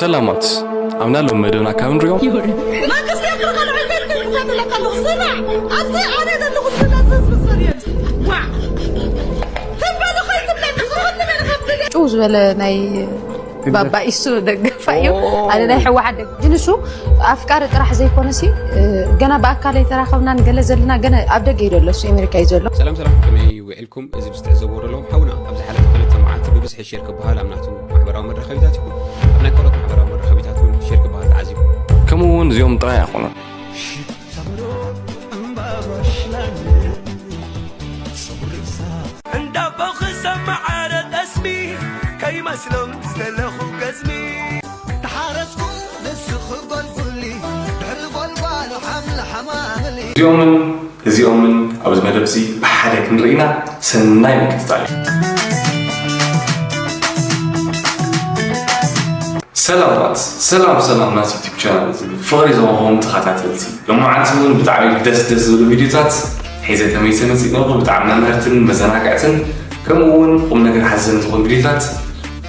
ሰላማት ኣብና ሎም መደብና ካብ ንሪኦ መንግስቲ ክርቀል ዕልልል ክፈትለካ ኣለኹ። ስማዕ፣ ኣብዚ ኣነ ዘለኹ ስለ ዝዝብዝር እየ። ዋ! ትበሉ ከይትብለኒ፣ ክኸልም እየ ንኸብድ። ጭው ዝበለ ናይ ባባ ኢሱ ደገፋ እዩ። ኣነ ናይ ሕወሓት ደግ ግን እሱ ኣፍቃሪ ጥራሕ ዘይኮነሲ ገና ብኣካል ኣይተራኸብናን ገለ ዘለና ገና ኣብ ደገ እዩ ዘሎ እሱ ኣሜሪካ እዩ ዘሎ። ሰላም ሰላም፣ ከመይ ውዒልኩም? እዚ ምስ ትዕዘብዎ ዘለኹም ሓውና ኣብ ዝሓለፈ ክልተ መዓልቲ ብብዝሒ ሼር ክበሃል ኣብ ናቱ ማሕበራዊ መራኸቢታት ይኹን ኣብ ናይ ካልኦት ማሕበራዊ መራኸቢታት እውን ሼር ክበሃል ተዓዚቡ። ከምኡ እውን እዚኦም ጥራይ ኣይኮኑን። እንዳቦ ክሰማዕ ኣረ ጠስሚ ከይመስሎም ዝተለኹ ገዝሚ ተሓረስኩ ንስኺ ጎልጉሊ ድሕሪ ጎልጓሉ ሓምሊ ሓማምሊ እዚኦምን እዚኦምን ኣብዚ መደብ እዚ ብሓደ ክንርኢና ሰናይ ምክትታል እዩ። ሰላማት ሰላም ሰላም ናት ዩቱብ ቻናል እዚ ፍቕሪ ዝመኾም ተኸታተልቲ ሎማዓንቲ እውን ብጣዕሚ ደስ ደስ ዝብሉ ቪዲዮታት ሒዘ ተመይሰ መፂእ ነኹ ብጣዕሚ መምህርትን መዘናግዕትን ከምኡ እውን ቁም ነገር ሓዘን ዝኾኑ ቪዲዮታት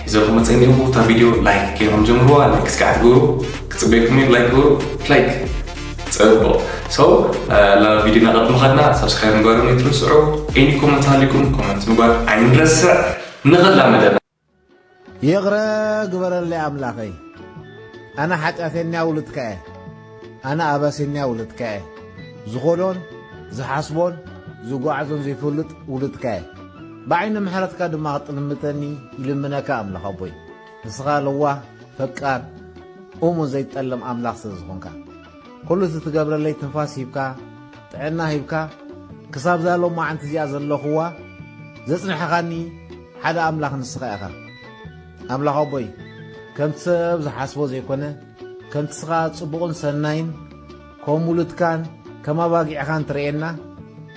ሒዘ ክመፀ እኒኹ እታ ቪዲዮ ላይክ ገይሮም ጀምርዋ ላይክ እስካዕ ትገብሩ ክፅበይኩም እዩ ላይክ ግበሩ ላይክ ፅቡቕ ሰው ናብ ቪዲዮ ናቐድሚ ኸድና ሳብስክራይብ ምግባርም ኣይትርስዑ ኤኒ ኮመንት ሃሊኩም ኮመንት ምግባር ኣይንረስዕ ንኽላ መደብ ይቕረ ግበረለይ ኣምላኸይ፣ ኣነ ሓጢኣተኛ ውሉድካ እየ፣ ኣነ ኣበሰኛ ውሉድካ እየ፣ ዝኾዶን ዝሓስቦን ዝጓዓዞን ዘይፈልጥ ውሉድካ እየ። ብዓይኒ ምሕረትካ ድማ ክጥልምተኒ ይልምነካ ኣምላኽ ኣቦይ። ንስኻ ለዋህ፣ ፈቃር፣ እሙን ዘይትጠልም ኣምላኽ ስለ ዝኾንካ። ኩሉ እቲ ትገብረለይ ትንፋስ ሂብካ፣ ጥዕና ሂብካ፣ ክሳብ እዛ ሎማዓንቲ እዚኣ ዘለኹዋ ዘጽንሕኻኒ ሓደ ኣምላኽ ንስኻ ኢኻ። ኣምላኽ ኣቦይ፣ ከምቲ ሰብ ዝሓስቦ ዘይኮነ፣ ከምቲ ንስኻ ጽቡቕን ሰናይን፣ ከም ውሉድካን ከም ኣባጊዕኻን ትርእየና፣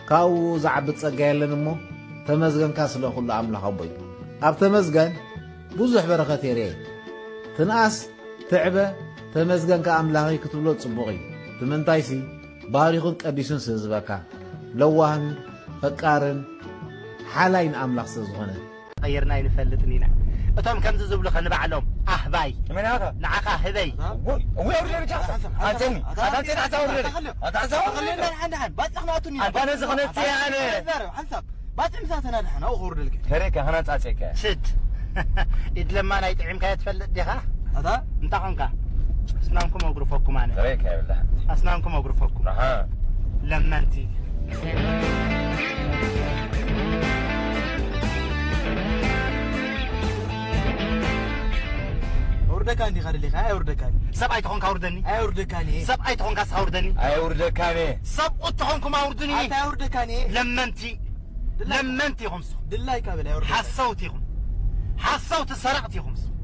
ካብኡ ዝዓቢ ጸጋ የለን እሞ፣ ተመስገንካ ስለ ኩሉ ኣምላኽ ኣቦይ። ኣብ ተመስገን ብዙሕ በረኸት እየ ርእየ። ትንኣስ ትዕበ፣ ተመስገን ከኣ ኣምላኸይ ክትብሎ ጽቡቕ እዩ። ብምንታይሲ፣ ባሪኹን ቀዲሱን ስለ ዝበካ፣ ለዋህን ፈቃርን ሓላይን ኣምላኽ ስለ ዝኾነ። ቀይርና ኣይንፈልጥን ኢና። እቶም ከምዚ ዝብሉኸ ንባዕሎም ኣህባይ። መን ኣኻ? ንዓኻ ህበይ። እወይ፣ እወይ፣ ኣውርደለይ ብቻ። ኣንተኒ፣ ኣታ ኣንተኒ፣ ኣታ ኣውርደለይ። ኣታ ኣውርደለይ። ሓንዳሓን፣ ባጽዕ ክነኣቱኒ። ኣንታ ነዚ ክነጽእ ኣነ። ሓንሳብ፣ ባጽዕ ምሳተና ደሓን፣ ኣብኡ ከውርደልካ። ከረይካ፣ ክነጻጽየካ። ስድ። ኢድ ለማን ኣይጥዒምካዮ ትፈልጥ ዲኻ? ኣታ? እንታይ ኾንካ? ኣስናንኩም ኣጉርፈኩም ኣነ። ከረይካ ይብላ። ኣስናንኩም ኣጉርፈኩም። ኣሃ። ለመንቲ። ኣውርደካ እንዲኻ ደሊኻ፣ ኣየውርደካን። ሰብኣይ ተኾንካ ኣውርደኒ። ኣየውርደካን እየ። ሰብኣይ ተኾንካ እስኻ ኣውርደኒ። ኣየውርደካን እየ። ሰብኡት ተኾንኩም ኣውርዱኒ። ኣታ ኣየውርደካን እየ። ለመንቲ። ድላይ። ለመንቲ ኢኹም ንስኹም። ድላይካ በል፣ ኣየውርደካን። ሓሰውቲ ኢኹም። ሓሰውቲ ሰረቕቲ ኢኹም ንስኹም።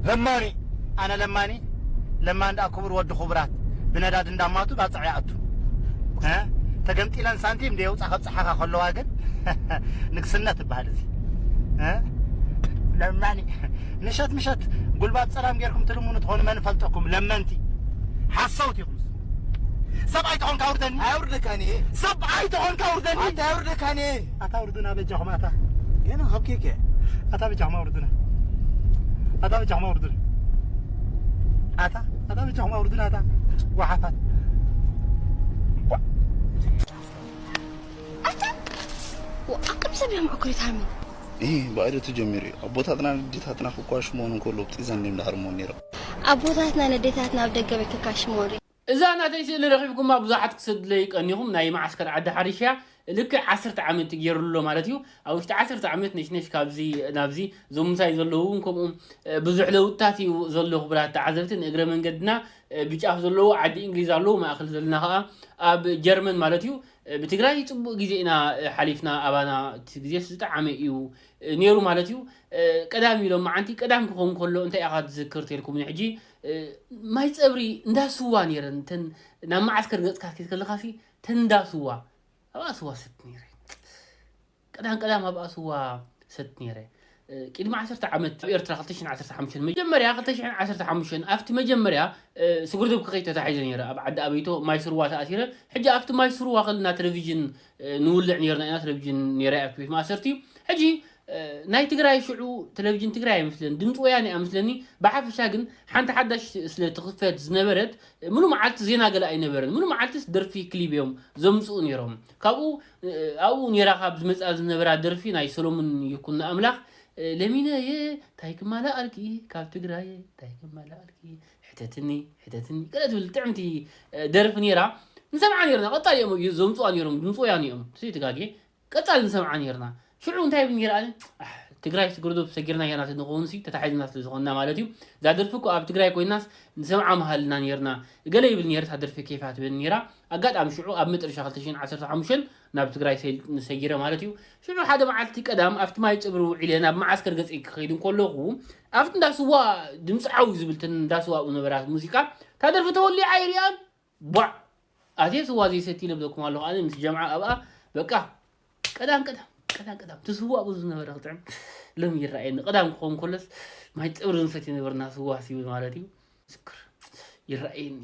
ለማኒ። ኣነ ለማኒ? ለማኒ ደኣ ክቡር ወዲ ክቡራት። ብነዳዲ እንዳማቱ ባጽዕ ይኣቱ። እ? ተገምጢለን ሳንቲም ደየውጻ ከብጽሓኻ ከለዋ ግን ንግስነት ትበሃል እዚ። እ? ለማኒ። ምሸት ምሸት ጉልባብ ጸላም ጌርኩም ትልምኑ ትኾኑ መን ፈልጠኩም? ለመንቲ። ሓሰውቲ ኢኹም። ሰብኣይ ተኾንካ ኣውርደኒ። ኣየውርደካን እየ። ሰብኣይ ተኾንካ ኣውርደኒ። ኣታ ኣየውርደካን እየ። ኣታ ኣውርዱና በጃኹም ኣታ። የና ካብ ኬክ እየ። ኣታ በጃኹም ኣውርዱና። ኣታ በጃኹም ኣውርዱና። ኣታ፣ ኣታ በጃኹም ኣውርዱና ኣታ። ጓሓፋት። ኣታ፣ ኣቅም ሰብ እዮም ኣኩሪታሚ። ይህ ባዕደቱ ጀሚሩ እዩ። ኣቦታትና ንዴታትና ክኳሽ መሆኑ እንከሎ ብጢዘን እዮም ዳርሞ ነይሮም። ኣቦታትና ነዴታትና ኣብ ደገ ቤት ክካሽሞ ርኢ። እዛ ናተይ ስእሊ ረኺብኩማ ብዙሓት ክሰድለይ ቀኒኹም ናይ መዓስከር ዓዲ ሓሪሽ እያ ልክዕ ዓሰርተ ዓመት ገይሩሎ ማለት እዩ ኣብ ውሽጢ ዓሰርተ ዓመት ነሽነሽ ካብዚ ናብዚ እዞም ምሳይ ዘለዉ እውን ከምኡ ብዙሕ ለውጥታት እዩ ዘሎ ክቡራት ተዓዘብቲ ንእግረ መንገድና ብጫፍ ዘለዉ ዓዲ እንግሊዝ ኣለዉ ማእኸል ዘለና ከዓ ኣብ ጀርመን ማለት እዩ ብትግራይ ፅቡቅ ግዜ ኢና ሓሊፍና ኣባና እቲ ግዜስ ዝጠዓመ እዩ ነይሩ ማለት እዩ ቀዳም ኢሎም መዓንቲ ቀዳም ክኸውን ከሎ እንታይ ኢኻ ትዝክር ተልኩምኒ ሕጂ ማይ ፀብሪ እንዳ ስዋ ነይረን እተን ናብ መዓስከር ገፅካ ክትከለኻሲ ተን እንዳ ስዋ ኣብኣ ስዋ ሰት ነይረ ቀዳም ቀዳም ኣብኣ ስዋ ሰት ነይረ ቅድሚ ዓሰርተ ዓመት ኣብ ኤርትራ ክልተ ሽሕን ዓሰርተ ሓሙሽተን መጀመርያ ክልተ ሽሕን ዓሰርተ ሓሙሽተን ኣብቲ መጀመርያ ስጉርድብ ክኸይድ ተታሒዘ ነይረ ኣብ ዓዲ ኣበይቶ ማይ ስርዋ ተኣሲረ ሕጂ ኣብቲ ማይ ስርዋ ከልና ቴሌቪዥን ንውልዕ ነይርና ኢና ቴሌቪዥን ነይራ ኣብ ቤት ማእሰርቲ ሕጂ ናይ ትግራይ ሽዑ ቴሌቪዥን ትግራይ ኣይመስለኒ፣ ድምፂ ወያነ ኣይመስለኒ። ብሓፈሻ ግን ሓንቲ ሓዳሽ ስለ ትኽፈት ዝነበረት፣ ሙሉ መዓልቲ ዜና ገለ ኣይነበረን። ሙሉ መዓልትስ ደርፊ ክሊብ እዮም ዘምፅኡ ነይሮም። ካብኡ ኣብኡ ነይራ ካብ ዝመፅኣ ዝነበራ ደርፊ ናይ ሰሎሙን ይኩኖ ኣምላኽ፣ ለሚነየ ታይ ክማላኣልኪ ካብ ትግራየ ታይ ክማላኣልኪ ሕተትኒ ሕተትኒ ገለ ትብል ጥዕምቲ ደርፊ ነይራ። ንሰምዓ ነይርና። ቀጣሊ እዮም ዘምፅዋ ነይሮም፣ ድምፂ ወያነ እዮም። ስይ ትጋጌ ቀጻሊ ንሰምዓ ነይርና። ሽዑ እንታይ ይብል ነይራ? ኣነ፣ ኣሕ፣ ትግራይ ትግርዶ ሰጊርና ጌርና ንኸውን ሲ ተታሒዝና ስለ ዝኾንና ማለት እዩ። እዛ ደርፊ እኮ ኣብ ትግራይ ኮይናስ ንሰምዓ ምሃልና ነይርና። ገለ ይብል ነይሩ፣ እታ ደርፊ ኬፋ ትብል ነይራ። ኣጋጣሚ ሽዑ ኣብ መጨረሻ ክልተ ሽሕን ዓሰርተ ሓሙሽተን ናብ ትግራይ ሰይ-፣ ንሰጊረ ማለት እዩ። ሽዑ ሓደ መዓልቲ ቀዳም ኣብቲ ማይ ጽብሪ ውዒለ ናብ መዓስከር ገጸይ ክኸይድ እንከለኹ ኣብቲ እንዳ ስዋ ድምፂ ዓው ዝብል እንዳ ስዋ ኣብኡ ነበራት ሙዚቃ እታ ደርፊ ተወሊዓ ይሪኣን ቧዕ ኣዜ ስዋ ዘይሰቲ ለብለኩም ኣለኹ ኣነ ምስ ጀምዓ ኣብኣ በቃ ቀዳም ቀዳም ቀዳም ቀዳም ትስዋ ብዙ ዝነበረ ክጥዕም ሎም ይረኣየኒ ቀዳም ክኸውን ከሎስ ማይ ጥብሪ ንሰቲ ነበርና ስዋ ሲብል ማለት እዩ ዝክር ይረኣየኒ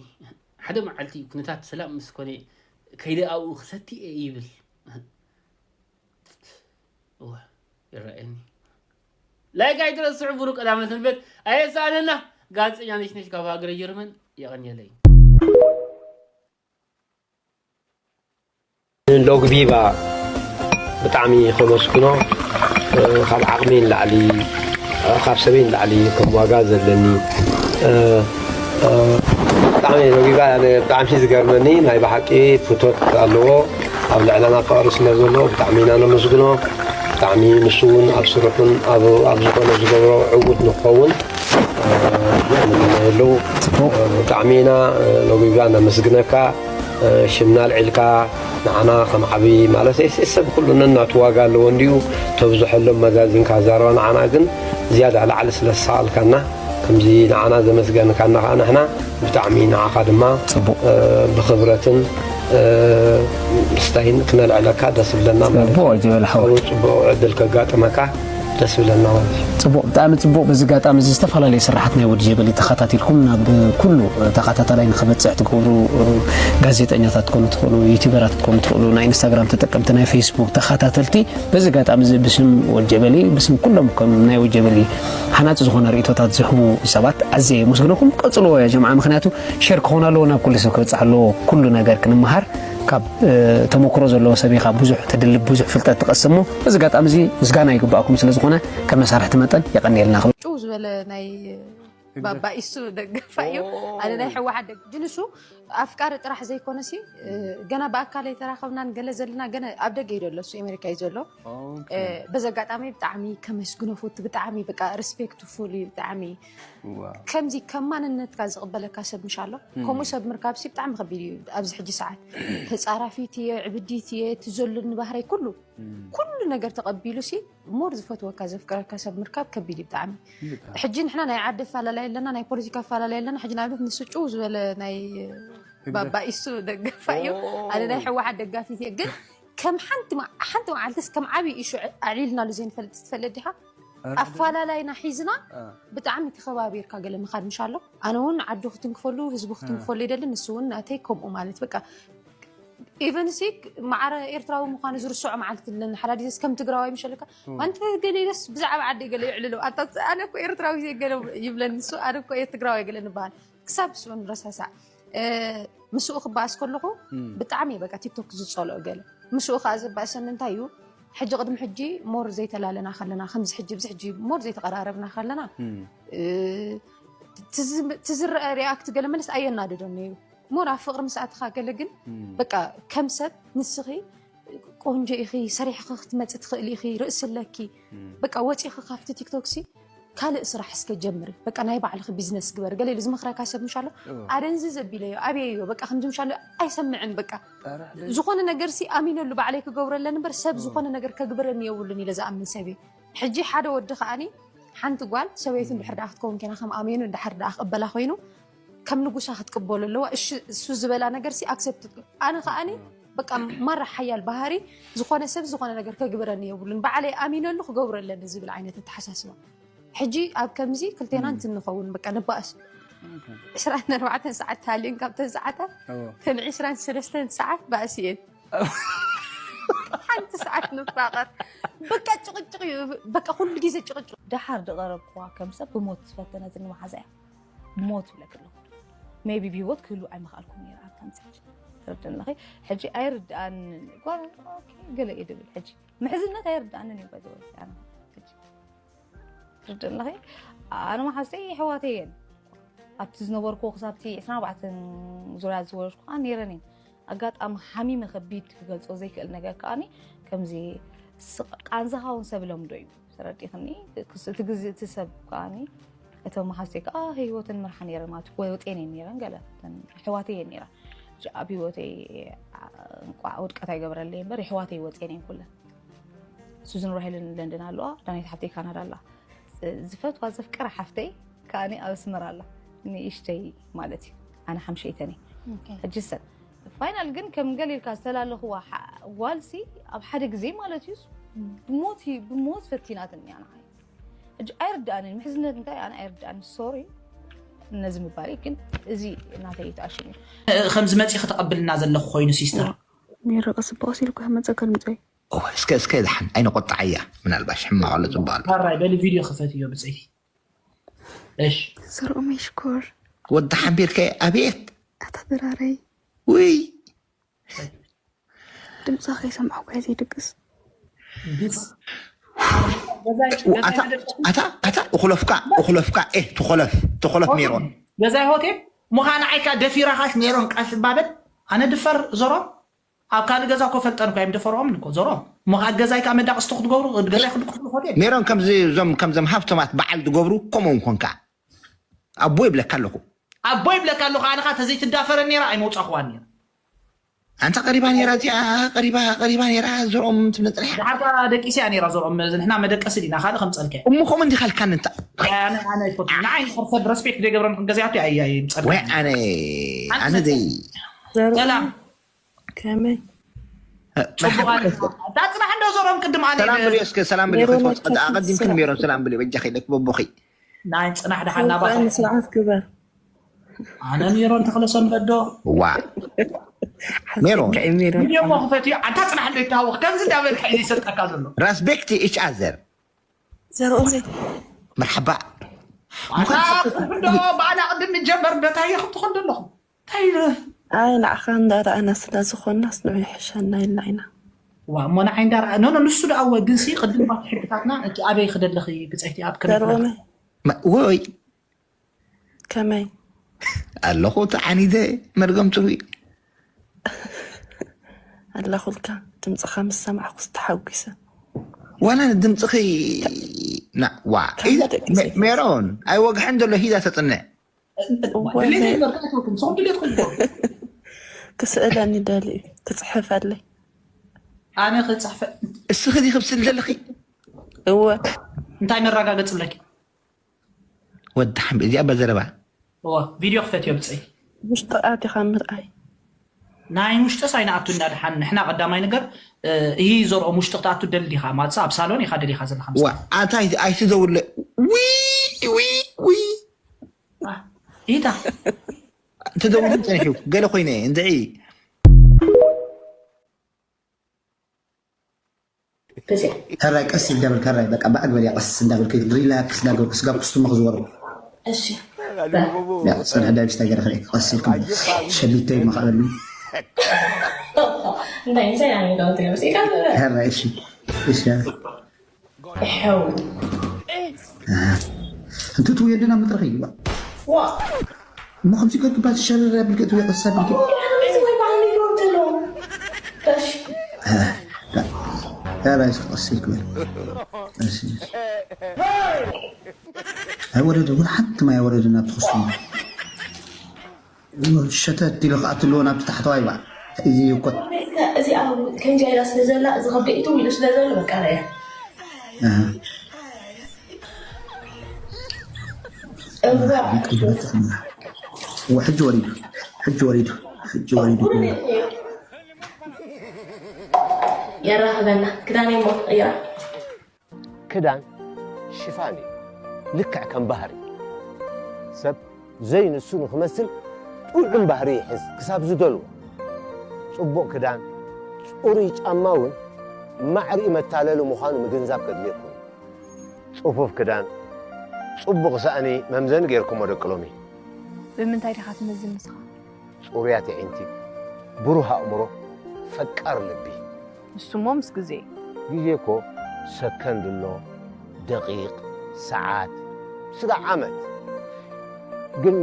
ሓደ መዓልቲ ኩነታት ሰላም ምስ ኮነ ከይደ ኣብኡ ክሰቲ እየ ይብል እወ ይረኣየኒ ላይክ ኣይትረስዑ ብሩክ ቀዳመ ሰንበት ኣየሳኣነና ጋዜጠኛ ነሽነሽ ካብ ሃገረ ጀርመን የቐንየለይ ሎግቢባ ብጣዕሚ ከመስግኖ ካብ ዓቕሚ ንላዕሊ ካብ ሰበይ ንላዕሊ ከም ዋጋ ዘለኒ ብጣዕሚ ሎግቢባ ብጣዕሚ ዝገርመኒ ናይ ብሓቂ ፍቶት ኣለዎ ኣብ ልዕለና ፍቕሪ ስለ ዘለዎ ብጣዕሚ ኢና ነመስግኖ ብጣዕሚ ንሱ እውን ኣብ ስርሑን ኣብ ዝኾነ ዝገብሮ ዕውት ንክኸውን ኣለዉ ብጣዕሚ ኢና ሎጊጋ ነመስግነካ ሽምና ኣልዒልካ ንዓና ከም ዓብዪ ማለት ሰብ ኩሉ ነናቱ ዋጋ ኣለዎ እንዲዩ ተብዝሐሎም መዛዚንካ ዛረባ ንዓና ግን ዝያዳ ላዕሊ ስለ ዝሰኣልካና ከምዚ ንዓና ዘመስገንካና ከዓ ንሕና ብጣዕሚ ንዓኻ ድማ ብክብረትን ስታይን ክነልዕለካ ደስ ዝብለና ማለት እዩ። ጽቡቕ ዕድል ከጋጥመካ ደስ ዝብለና ማለት እዩ። ጽቡቕ ብጣዕሚ ጽቡቕ። በዚ ኣጋጣሚ እዚ ዝተፈላለዩ ስራሓት ናይ ወዲ ጀበሊ ተኸታቲልኩም ናብ ኩሉ ተኸታታላይ ንኽበፅሕ ትገብሩ ጋዜጠኛታት ትኮኑ ትኽእሉ፣ ዩቲበራት ትኮኑ ትኽእሉ፣ ናይ ኢንስታግራም ተጠቀምቲ፣ ናይ ፌስቡክ ተኸታተልቲ በዚ ኣጋጣሚ እዚ ብስም ወዲ ጀበሊ ብስም ኩሎም ከም ናይ ወዲ ጀበሊ ሃናፂ ዝኾነ ርእቶታት ዝህቡ ሰባት ኣዝየ የመስግነኩም። ቀፅልዎ ያ ጀምዓ ምክንያቱ ሸር ክኾን ኣለዎ፣ ናብ ኩሉ ሰብ ክበፅሕ ኣለዎ። ኩሉ ነገር ክንመሃር ካብ ተመክሮ ዘለዎ ሰብ ኢኻ ብዙሕ ተድልብ ብዙሕ ፍልጠት ትቐስም እሞ በዚ ኣጋጣሚ እዚ ምስጋና ይግባኣኩም ስለ ዝኾነ ከም መሳርሕቲ መጠን የቐንየልና ክብል። ጭው ዝበለ ናይ ባባኢሱ ደገፋ እዩ። ኣነ ናይ ሕወሓት ደግ ጅንሱ ኣፍቃሪ ጥራሕ ዘይኮነሲ ገና ብኣካል ኣይተራኸብናን ገለ ዘለና ገና ኣብ ደገ እዩ ዘሎ እሱ ኤሜሪካ እዩ ዘሎ። በዚ ኣጋጣሚ ብጣዕሚ ከመስግኖ ፈቱ ብጣዕሚ በቃ ሪስፔክትፉል እዩ ብጣዕሚ ከምዚ ከም ማንነትካ ዝቕበለካ ሰብ ምሽ ኣሎ ከምኡ ሰብ ምርካብ ሲ ብጣዕሚ ከቢድ እዩ ኣብዚ ሕጂ ሰዓት ተፃራፊት እየ ዕብዲት እየ እቲ ዘሎኒ ባህረይ ኩሉ ኩሉ ነገር ተቐቢሉ ሲ ሞር ዝፈትወካ ዘፍቅረካ ሰብ ምርካብ ከቢድ እዩ ብጣዕሚ ሕጂ ንሕና ናይ ዓዲ ኣፈላለይ ኣለና ናይ ፖለቲካ ኣፈላለይ ኣለና ሕጂ ንኣብነት ንሱ ጭው ዝበለ ናይ ባባኢሱ ደገፋ እዩ ኣነ ናይ ሕወሓት ደጋፊት እየ ግን ከም ሓንቲ ሓንቲ መዓልትስ ከም ዓብዪ ኢሹ ኣዕሊልናሉ ዘይንፈልጥ ትፈልጥ ዲኻ ኣፋላላይና ሒዝና ብጣዕሚ ተኸባቢርካ ገለ ምኻድ ምሽ ኣሎ ኣነ እውን ዓዱ ክትንክፈሉ ህዝቡ ክትንክፈሉ ይደሊ ንሱ እውን ናተይ ከምኡ ማለት በቃ ኢቨን ሲ ማዕረ ኤርትራዊ ምዃኑ ዝርስዖ መዓልቲ ኣለኒ ሓዳዲስ ከም ትግራዋይ ምሸልካ ኣንተ ገሌለስ ብዛዕባ ዓደይ ገለ ይዕልሎ ኣነ እኮ ኤርትራዊ ገለ ይብለኒ ንሱ ኣነ እኮ ትግራዋይ ገለ ንበሃል ክሳብ ስኡ ንረሳሳዕ ምስኡ ክበኣስ ከለኹ ብጣዕሚ በቃ ቲክቶክ ዝፀልኦ ገለ ምስኡ ከዓ ዘባእሰኒ እንታይ እዩ ሕጂ ቅድሚ ሕጂ ሞር ዘይተላለና ከለና ከምዚ ሕጂ ብዚ ሕጂ ሞር ዘይተቀራረብና ከለና ትዝረአ ሪኣክት ገለ መለስ ኣየናድዶን ነይሩ ሞር ኣብ ፍቅሪ ምስ ኣትኻ ገለ ግን በቃ ከም ሰብ ንስኺ ቆንጆ ኢኺ ሰሪሕኺ ክትመፂ ትኽእሊ ኢኺ ርእሲ ኣለኪ በቃ ወፂኺ ካብቲ ቲክቶክ ሲ ካልእ ስራሕ እስከ ጀምሪ በቃ ናይ ባዕልኺ ቢዝነስ ግበሪ ገለ ኢሉ ዝመኽረካ ሰብ ምሻሎ ኣደንዝዝ ኣቢለዮ ኣብየዮ በቃ ከምዚ ምሻሎ ኣይሰምዕን በቃ ዝኾነ ነገር ሲ ኣሚነሉ ባዕለይ ክገብሮ ኣለኒ እምበር ሰብ ዝኾነ ነገር ከግብረኒ የብሉን ኢለ ዝኣምን ሰብ እየ ሕጂ ሓደ ወዲ ከኣኒ ሓንቲ ጓል ሰበይቱ እንድሕር ደኣ ክትከውን ኬና ከም ኣሜኑ እንድሕር ደኣ ክቕበላ ኮይኑ ከም ንጉሳ ክትቅበሎ ኣለዋ እሺ እሱ ዝበላ ነገር ሲ ኣክሰፕት ኣነ ከኣኒ በቃ ማራ ሓያል ባህሪ ዝኾነ ሰብ ዝኾነ ነገር ከግብረኒ የብሉን ባዕለይ ኣሚነሉ ክገብሮ ኣለኒ ዝብል ዓይነት ኣተሓሳስባ ሕጂ ኣብ ከምዚ ክልቴና እንትንኸውን በቃ ንባእስ ዕስራን ኣርባዕተን ሰዓት ተሃልየን ካብተን ሰዓታት ተን ዕስራን ሰለስተን ሰዓት ባእሲ እየን ሓንቲ ሰዓት ንፋቐር። በቃ ጭቕጭቕ እዩ። በቃ ኩሉ ግዜ ጭቕጭቕ። ደሓር ዝቐረብክዋ ከም ሰብ ብሞት ዝፈተነትኒ መሓዛ እያ። ብሞት ይብለኪ ኣለኹ። ሜቢ ብህይወት ክህሉ ኣይምኽኣልኩን ነይረ ኣብ ከምዚ ሕጂ። ትርድእኒ ኣለኺ? ሕጂ ኣይርድኣንን። ጓል፣ ኦኬ፣ ገለ እየ ድብል ሕጂ። ምሕዝነት ኣይርድኣንን እዩ ባይ ዘ ወይ፣ ኣነ ሕጂ። ትርድእኒ ኣለኺ? ኣነ መሓዝተይ የሕዋተይ እየን። ኣብቲ ዝነበርኩዎ ክሳብቲ ዕስራን ኣርባዕተን ዙርያ ዝወረድኩ ከኣ ነይረን እየን። ኣጋጣሚ ሓሚመ ከቢድ ክገልጾ ዘይክእል ነገር ከኣኒ ከምዚ ስ-፣ ቃንዛኻ እውን ሰብ ለምዶ እዩ። ተረዲእኽኒ? ክስ-፣ እቲ ግዜ እቲ ሰብ ከኣኒ እቶም መሓዝተይ ከኣ ህይወተን መርሓ ነይረን ማለት ወይ ወጤን እየን ነይረን ገለ እተን ኣሕዋተይ እየን ነይረን። ሕጂ ኣብ ህይወተይ ዓ-፣ እንቋዕ ውድቀት ኣይገበረለይ እምበር የሕዋተይ ወጼን እየን ኩለን። ሱዝን ራሄልን ለንደን ኣለዋ፣ ዳናይት ሓፍተይ ካናዳ ኣላ። ዝ-፣ ዝፈትዋ ዘፍቅራ ሓፍተይ ከኣኒ ኣብ ኣስመራ ኣላ። ንእሽተይ ማለት እዩ። ኣነ ሓምሸይተን እየ። ኦኬ። ሕጂ ሰ-፣ ፋይናል ግን ከም ገለ ኢልካ ዝተላለኽዋ ሓ-፣ ጓልሲ ኣብ ሓደ ግዜ ማለት እዩ ብሞት ሂ-፣ ብሞት ፈቲናትኒ እያ ንዓይ። ሕጂ ኣይርድኣንን፣ ምሕዝነት እንታይ ኣነ ኣይርድኣንን። ሶሪ ነዚ ምባለይ፣ ግን እዚ ናተይ ተኣሽሙ እዩ። ከምዚ መጺኺ ተቐብልና ዘለኹ ኮይኑ ሲስተር። ሜሮ ቀስ በቐስ ኢልኩ ከመጸካ ድምጸይ። እወ፣ እስከ፣ እስከ ድሓን ኣይነቆጣዓያ፣ ምናልባሽ ሕማቕ ኣሎ ጽቡቕ ኣሎ። ሕራይ በሊ ቪድዮ ክፈትዮ ብጸይቲ። እሺ። ዘርኦመይ ሽኮር። ወዲ ሓምቢርከ ኣቤት። ኣታ ድራረይ። ውይ። ድምጻ ከይሰማዕኩ እየ ዘይድቅስ። ድስ-፣ ገዛይ፣ ገዛይ ኣታ፣ መደብ-፣ ኣታ፣ ኣታ፣ እኹለፍካ፣ እኹለፍካ፣ ኤህ፣ ትኾለፍ፣ ትኾለፍ ሆቴል፣ ሜሮን። ገዛይ ሆቴል፣ ምዃን ዓይካ ደፊራኻሽ ሜሮን ቃሽ ባበል፣ ኣነ ድፈር ዞሮ፣ ኣብ ካልእ ገዛ እኮ ፈልጠን እኮ እዮም ደፈርኦም እኮ ዞሮ። እሞ ኸዓ ገዛይ ከኣ መዳቕስቲ ክትገብሩ፣ ገዛይ ክድቅሱ ሆቴል። ሜሮን ከምዚ፣ እዞም፣ ከምዞም ሃብቶማት በዓል ዝገብሩ ከምኡ ኮንካ። ኣቦ ይብለካ ኣለኹ። ኣቦ ይብለካ ኣለኹ፣ ኣነ ኸዓ ተዘይትዳፈረን ነይራ ኣይመውጻኹዋን ነይረ። ኣንታ ቀሪባ ነይራ እዚኣ፣ ቀሪባ፣ ቀሪባ ነይራ፣ ዘርኦም ትብለን ጽኒሓ። ደሓር ከኣ ደቂስ እያ ነይራ ዘርኦም፣ ንሕና መደቀሲ ዲና፣ ካልእ ከምጸልካ እየ። እሞ ከምኡ እንዲኻ ኢልካኒ እንታ። ኣነ፣ ኣነ ኣይፈቱን። ንዓይ እንድሕር ሰብ ሬስፔክት ዘይገብረኒ ክንገዛያቱ እየ፣ እየ፣ እየ፣ ምጸልካ። ወይ ኣነ፣ ኣነ ኣነ ዘይ-፣ ዘርኦም ሰላም። ከመይ? እ፣ ጽቡቕ መርሓባ። ኣለ። እታ ጽናሕ እንዶ ዘርኦም ቅድም ኣነ ሰላም ደ-፣ ብልዮ እስከ፣ ሰላም ብልዮ ሜሮን ከይትወጽእ፣ ኣይትወስድ ኣቐዲምክን ሰብ። ሜሮን ሰላም ብልዮ፣ በጃኺ ደክ በቦኺ። ናይ ጽናሕ ደሓን ናባኻ። ሰውራን ስርዓት ግበር። ኣነ ሜሮን ተኽለ ሰንበት ዶ? ዋ። ሓሲብካ ሜሮን። እዩ ሜሮን። ቪድዮ እሞ ክፈትዮ፣ ኣንታ ጽናሕ እንዶ ይተሃወኽ። ከምዚ እንዳበልካ እዩ ዝሰልጠካ ዘሎ። Respect each other። ዘርኦም ዘይ- መርሓባ። ኣታ ቁልፍ እንዶ ባዕላ ቅድም ንጀመር፣ በታየ ከም ትኾን ዘለኹም። እንታይ ኢለ? ኣይ፣ ንዓኻ እንዳረኣና ስለ ዝኾንናስ ንዑ ይሕሸና ኢልና ኢና። ዋ፣ እሞ ንዓይ እንዳረኣ-፣ ኖ፣ ኖ፣ ንሱ ደኣ እወ፣ ግንሲ ቅድም ባቲ ሕግታትና፣ እቲ ኣበይ ክደለኺ ብጸይቲ ኣብ ክነግረኪ? ዘርኦመይ። መ-፣ ወይ። ከመይ? ኣለኹ ተዓኒደ፣ መርገም ጽሩይ። ኣለኹልካ፣ ድምጽኻ ምስ ሰማዕኩስ ተሓጒሰ። ዋላ ንድምጽኺ፣ ና-፣ ዋ፣ ካብ ኢዛ-፣ ደቂ መ-፣ ሴፍ። ሜሮን፣ ኣይወግሐን ዘሎ ሂዛ ተጽንዕ። እወ፣ ድሌት ነ-፣ ይግበር፣ ከኣትወኩም፣ ንስኹም ድሌትኩም ግበሩ። ክስእለኒ ደልዩ፣ ክጽሕፈለይ። ኣነ ክጽሕፈ-፣ እስኺ ዲኺ ክስእሊ ዘለኺ? እወ። እንታይ መረጋገጺ ኣለኪ? ወዲ ሓምቢ፣ እዚኣ በዘረባ። እወ፣ ቪድዮ ክፈትዮ ብጸይ። ውሽጢ ኣቲኻ ምርኣይ። ናይ ውሽጥስ ኣይንኣቱን ኢና ድሓን፣ ንሕና ቀዳማይ ነገር፣ እ፣ ይህ ዘርኦም ውሽጢ ክትኣቱ ደሊ ዲኻ? ማለትስ ኣብ ሳሎን ኢኻ ደሊኻ ዘለኻ ዋ፣ ምስላ። ኣታ ኣይ-፣ ኣይትደውለ-፣ ዊ፣ ዊ፣ ዊ። አ፣ ኢታ። ተደውሉ ጸኒሑ፣ ገለ ኮይነ፣ እንድዒ። ግዜ። ሕራይ ቀስ እንዳበልካ፣ ሕራይ በቃ ብኣግበል እያ፣ ቀስ እንዳበልክ ሪላክስ እንዳገበርክ ስጋብ ክስትሞ ክዝወር። እሺ። ያ፣ ጽንሕ ዳዊት እንታይ ገይረ ክርእየክ፣ ቀስ ኢልኩም ሸሊተይ መኻበሉ። እንታይ ምሳይ ኣነ ጋር ትገብር ሲካ። ሕራይ እሺ። እሺ። ሕው። ኣህ። እንቱ ትውየድና መድረኽ እዩ። ዋ። እሞ ከምዚ ገርግባ ዝሸረር ኣቢልካ እትውየ ቀስ ኣቢልካ። ኦ፣ ያ፣ እዚ ወይ ባህሊ ይወርድ ነው። እሺ። እ፣ እ፣ ራይስ ቀስ ኢልክ በል። እሺ። ኣይወረደ፣ ወላ ሓንቲ ማይ ኣይወረደን ኣብቲ ክስቱም። ሸተት ኢሉ ክኣትልዎ ናብቲ ታሕተዋይ ባዕ። እዚ እኮ። እዚኣ ከምዚኣ ኢላ ስለ ዘላ፣ እዚ ከብደይ እትው ኢሉ ስለ ዘሎ፣ በቃ፣ ረያ። ኣሃ። እዋ። ሕጂ ወሪዱ፣ ሕጂ ወሪዱ፣ ሕጂ ወሪዱ። የራኽበና። ክዳነይ እሞ፣ እያ። ክዳን ሽፋን እዩ፣ ልክዕ ከም ባህሪ። ሰብ ዘይንሱ ንኽመስል ጥዑም ባህሪ ይሕዝ ክሳብ ዝደልዎ። ጽቡቕ ክዳን፣ ጽሩይ ጫማ እውን ማዕሪኡ መታለሊ ምዃኑ ምግንዛብ ከድልየኩም እዩ። ጽፉፍ ክዳን፣ ጽቡቕ ሳእኒ መምዘኒ ጌርኩሞ ደቂ ሎሚ። ብምንታይ ዲኻ ትመዝን ንስኻ? ጽሩያት የዒንቲ፣ ብሩህ ኣእምሮ፣ ፈቃር ልቢ። ንሱሞ ምስ ግዜ። ግዜ እኮ ሰከንድ ኣሎ፣ ደቂቕ፣ ሰዓት፣ ስጋዕ ዓመት። ግን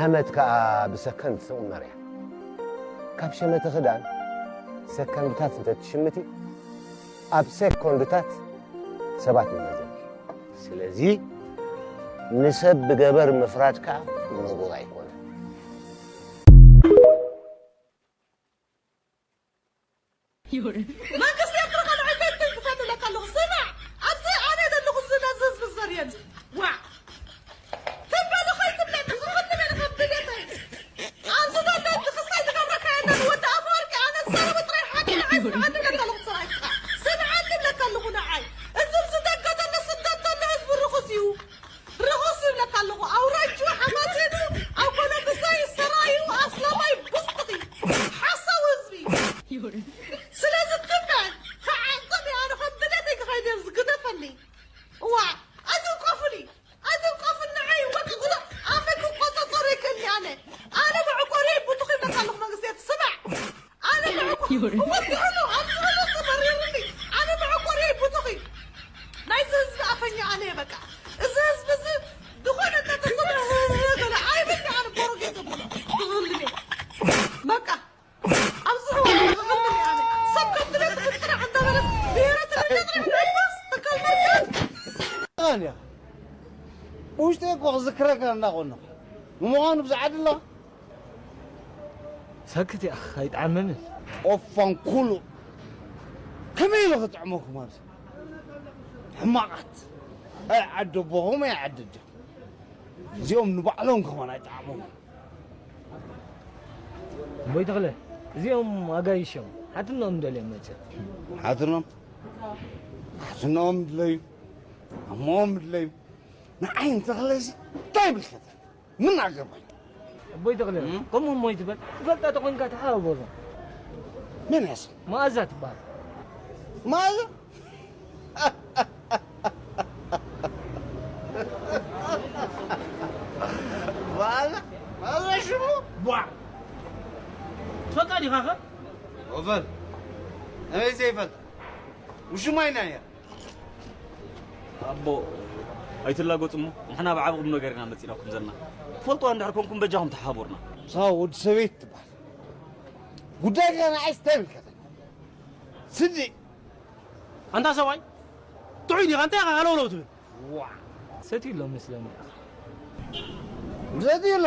ዓመት ከኣ ብሰከንድ ትቕመር እያ። ካብ ሸመተ ክዳን ሰከንድታት እንተትሽምቲ፣ ኣብ ሴኮንድታት ሰባት ይመዘን። ስለዚ ንሰብ ብገበር ምፍራድ ከኣ ንቡር ኣይኮነን። መንግስቲ ኤርትራ ካልኦት ኣይተንክፈትለካ ኣለኹ። ስማዕ፣ ኣብዚ ኣነ ዘለኹ እዚ ነዚ ህዝቢ ዘርየኒ። ዋዕ! ትበሉ ከይትብለኒ፣ ክኽኒ በሊ ካብ ድሌተይ። ኣብዚ ዘሎ እዚ ክሳይ ዝገብረካ የለን። ወዲ ኣፈወርቂ፣ ኣነ ዝዛረቦ ጥራይ ሓቂ ንዓይ ስምዓኒ ኣለካ ኣለኹ ሰብኣይ ስኻ። ስምዓኒ ኣለካ ኣለኹ ንዓይ። እዚ ኣብዚ ደገ ዘሎ ስደት ዘሎ ህዝቢ ርኹስ እዩ። ርኹስ ይብለካ ኣለኹ። ኣውራጁ፣ ሓማሴኑ፣ ኣብ ኮሎምብሳይ፣ ሰራዩ፣ ኣስላማይ፣ ብስጥኺ። ሓሳዊ ህዝቢ። ስለዚ ትምዕን፣ ክዓቕብ እየ ኣነ ከም ድሌተይ ክኸይድ እየ ዝግደፈኒ። እዋ፣ ኣይትንቀፉኒ፣ ኣይትንቀፉኒ፣ ንዓይ ወቂ ጉዳ ኣፈይ ክቆጻጸር ይክእልኒ ኣነ። ኣነ መዕቆሪ ቡቱኺ ይብለካ ኣለኹ መንግስቲ፣ ስማዕ። ኣነ መዕቆ-፣ እወ፣ ትዕኑ፣ ኣብ ዝብሎ ተመሪሩኒ። ኣነ መዕቆሪ ቡቱኺ። ናይዚ ህዝቢ ኣፈኛ ኣነ እየ በቃ። እዚ ህዝቢ እዚ ዝኾነ እናተሰምዐ ህህህ ገለ ኣይብልኒ ኣነ ቦሮጌ ተብሎ። ብህልሜ። በቃ። ኣብዚ እዋን እዚ ህልሜ ኣነ። ሰብ ከም ድሌቱ ክትጥራሕ እንዳበለስ ብሄረ ትግርኛ ጥራሕ እንዳይባስ ተካል መርካት። ኣንያ ውሽጠይ እኮ ክዝክረካ እንዳኾንኹ። ንምዃኑ ብዛዕባ ድላ ሰክት ኢኻ ኣይጥዓመንን። ኦፋን ኩሉ ከመይ ኢሉ ክጥዕመኩም ኣብዚ ሕማቓት ኣይ ዓዲ ኣቦኹም ኣይ ዓዲ ኣዴኹም እዚኦም ንባዕሎም ክኾን ኣይጠዓሞም። ኣቦይ ተኽለ እዚኦም ኣጋይሾም ሓትኖም ደልዮም መፅእ ሓትኖም ሓትኖም ድለዩ ኣሞም ድለዩ ንዓይ እንተኽለሲ እንታይ ይምልከተኒ? ምን አገባኝ? ኣቦይ ተኽለ ከምኡ እሞ ይትበል ትፈልጣ ተኾንካ ተሓባበሩ። ምን ያስ መኣዛ ትበሃል። መኣዛ መኣዛ መኣዛ ሽሙ ቧ ትፈልጣ ዲኻ ኸ? ኦቨር ኣበይ ዘይፈልጣ ውሽማይ ናያ ኣቦ ኣይትላገጹ እሞ ንሕና ብዓቢ ቁም ነገር ኢና መጺናኩም ዘለና ትፈልጥዋ እንድሕር ኮንኩም በጃኹም ተሓባበሩና። ንሳ ወዲ ሰበይቲ ትበሃል ጉዳይካ ንዓይስ እንታይ ይምልከተኒ ስዲ ኣንታ ሰብኣይ ጥዑይ ዲኻ እንታይ ኢኻ ሃለውለው ትብል ሰትዩ ኣሎ መስለኒ ሰትዩ ኣሎ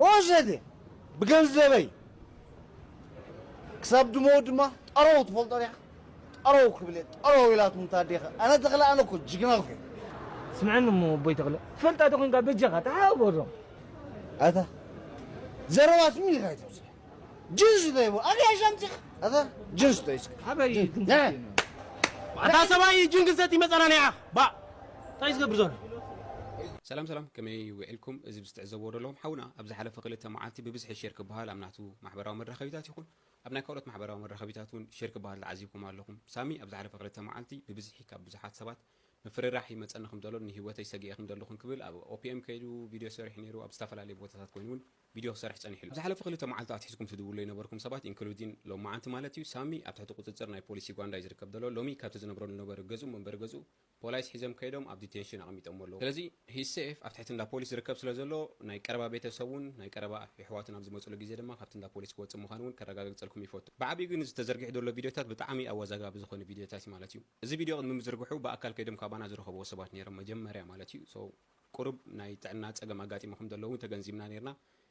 ኦ ሰትየ ብገንዘበይ ክሳብ ድመው ድማ ጠረው ትፈልጦ ዲኻ? ጠረው ክብል እየ ጠረው ኢላትኩም እታ ኣዴኻ ኣነ ተኽለ ኣነ እኮ ጅግና እኮ እየ። ስምዐኒ እሞ ኣቦይ ተኽለ ትፈልጣ ተኾንካ በጃኻ ተሓባበሮም። ኣታ ዘረባ ስሚ ኢልካ ኣይተውፅእ ጅንስ እንታይ ይቦ ኣግያሽ ኣምፂኻ ኣታ ጅንስ እንታይ እስኪ ኣበይ ጅንስ? ድምፂ ኣታ ሰብኣይ ጅንግሰት ይመፀና ኒዓ ባእ እንታይ ዝገብር ዘሎ ሰላም ሰላም ከመይ ውዒልኩም እዚ ብዝትዕዘብዎ ዘለኹም ሓውና ኣብ ዝሓለፈ ክልተ መዓልቲ ብብዝሒ ሼር ክበሃል ኣብ ናቱ ማሕበራዊ መራኸቢታት ይኹን ኣብ ናይ ካልኦት ማሕበራዊ መራኸቢታት እውን ሼር ክበሃል ተዓዚብኩም ኣለኹም ሳሚ ኣብ ዝሓለፈ ክልተ መዓልቲ ብብዝሒ ካብ ብዙሓት ሰባት ምፍርራሕ ይመፀኒ ከም ዘሎ ንህይወተይ ሰጊኤ ከም ዘለኹን ክብል ኣብ ኦፒኤም ከይዱ ቪድዮ ሰሪሑ ነይሩ ኣብ ዝተፈላለዩ ቦታታት ኮይኑ እውን ቪድዮ ክሰርሕ ጸኒሑ ኣሎ። ዝሓለፈ ክልተ መዓልቲ ኣትሒዝኩም ትድውሉ ይነበርኩም ሰባት ኢንክሉዲን ሎማዓንቲ ማለት እዩ ሳሚ ኣብ ትሕቲ ቁጽጽር ናይ ፖሊስ ዩጋንዳ እዩ ዝርከብ ዘሎ። ሎሚ ካብቲ ዝነብረሉ ነበረ ገዝኡ መንበሪ ገዝኡ ፖላይስ ሒዞም ከይዶም ኣብ ዲቴንሽን ኣቐሚጦሞ ኣለዉ። ስለዚ ሂዝ ሴፍ ኣብ ትሕቲ እንዳ ፖሊስ ዝርከብ ስለ ዘሎ ናይ ቀረባ ቤተሰቡን ናይ ቀረባ የሕዋቱን ኣብ ዝመጽሉ ግዜ ድማ ካብቲ እንዳ ፖሊስ ክወጽእ ምዃኑ እውን ከረጋግጸልኩም ይፈቱ። ብዓቢኡ ግን እዚ ተዘርጊሑ ዘሎ ቪድዮታት ብጣዕሚ ኣወዛጋቢ ዝኾነ ቪድዮታት እዩ ማለት እዩ። እዚ ቪድዮ ቅድሚ ምዝርግሑ ብኣካል ከይዶም ካባና ዝረኸብዎ ሰባት ነይሮም መጀመርያ ማለት እዩ። So ቁሩብ ናይ ጥዕና ጸገም ኣጋጢሙ ከም ዘለዉ ተገንዚብና ነይርና።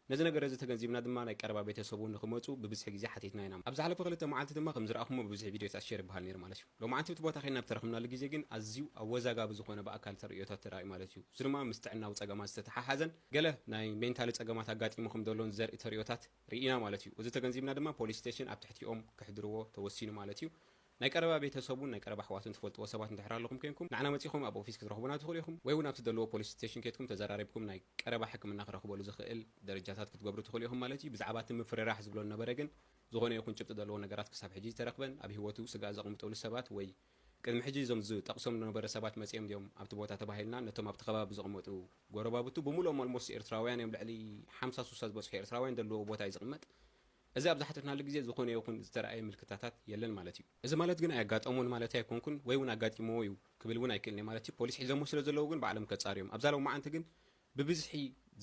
ነዚ ነገር እዚ ተገንዚብና ድማ ናይ ቀረባ ቤተሰቡ ንኽመፁ ብብዝሒ ግዜ ሓቲትና ኢና። ኣብ ዝሓለፈ ክልተ መዓልቲ ድማ ከም ዝረኣኹሞ ብብዝሒ ቪድዮታት ሼር ይበሃል ነይሩ ማለት እዩ። ሎማዓንቲ እቲ ቦታ ኸይድና ብተረኽብናሉ ግዜ ግን ኣዝዩ ኣወዛጋቢ ዝኾነ ብኣካል ተርእዮታት ተራእዩ ማለት እዩ። እዚ ድማ ምስ ጥዕናዊ ጸገማት ዝተተሓሓዘን ገለ ናይ ሜንታሊ ጸገማት ኣጋጢሙ ከም ዘሎን ዘርኢ ተርእዮታት ርኢና ማለት እዩ። እዚ ተገንዚብና ድማ ፖሊስ ስቴሽን ኣብ ትሕቲኦም ከሕድርዎ ተወሲኑ ማለት እዩ። ናይ ቀረባ ቤተሰቡን ናይ ቀረባ ኣሕዋቱን ትፈልጥዎ ሰባት እንድሕር ኣለኹም ኮይንኩም፣ ንዓና መጺኹም ኣብ ኦፊስ ክትረኽቡና ትኽእሉ ኢኹም፣ ወይ እውን ኣብቲ ዘለዎ ፖሊስ ስቴሽን ኬድኩም ተዘራሪብኩም ናይ ቀረባ ሕክምና ክረኽበሉ ዝኽእል ደረጃታት ክትገብሩ ትኽእሉ ኢኹም ማለት እዩ። ብዛዕባ እቲ ምፍርራሕ ዝብሎ ነበረ ግን፣ ዝኾነ ይኹን ጭብጢ ዘለዎ ነገራት ክሳብ ሕጂ ዝተረኽበን ኣብ ህይወቱ ስግኣት ዘቕምጠሉ ሰባት ወይ ቅድሚ ሕጂ እዞም ዝጠቕሶም ዝነበረ ሰባት መጺኦም ድዮም ኣብቲ ቦታ ተባሂልና፣ ነቶም ኣብቲ ከባቢ ዝቕመጡ ጎረባብቱ ብምሉኦም ኦልሞስት ኤርትራውያን እዮም፣ ልዕሊ ሓምሳ ሱሳ ዝበጽሑ ኤርትራውያን ዘለውዎ ቦታ እዩ ዝቕመጥ። እዚ ኣብ ዝሓተትናሉ ግዜ ዝኾነ ይኹን ዝተረኣየ ምልክታታት የለን ማለት እዩ። እዚ ማለት ግን ኣየጋጠሞን ማለት ኣይኮንኩን፣ ወይ እውን ኣጋጢምዎ እዩ ክብል እውን ኣይክእልን እየ ማለት እዩ። ፖሊስ ሒዞሞ ስለ ዘለዉ ግን ባዕሎም ከጻርዮም። ኣብዛ ሎማዓንቲ ግን ብብዝሒ